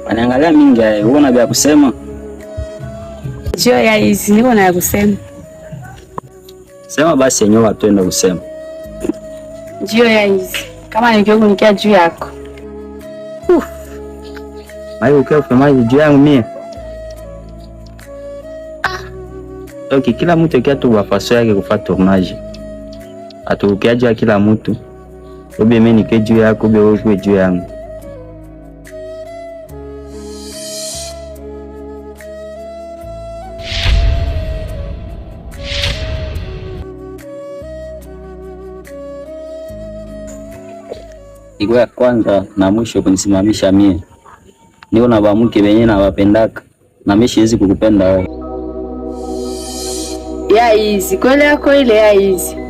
Anaangalia mingi aye, uona vya kusema? Jio ya hizi niko na ya kusema. Sema basi yenyewe watuende kusema. Jio ya hizi. Kama nikiwa juu yako. Mai ukiwa ufemaji juu yangu mie. Okay, kila mtu akia tu faso yake kufa tournage. Atukiaje kila mtu. Ube mimi nike juu yako, ube wewe juu yangu. Iko ya kwanza na mwisho kunisimamisha mie. Niko na bamuke benye na bapendaka na mimi siwezi kukupenda wewe. Ya hizi kweli yako ile ya hizi.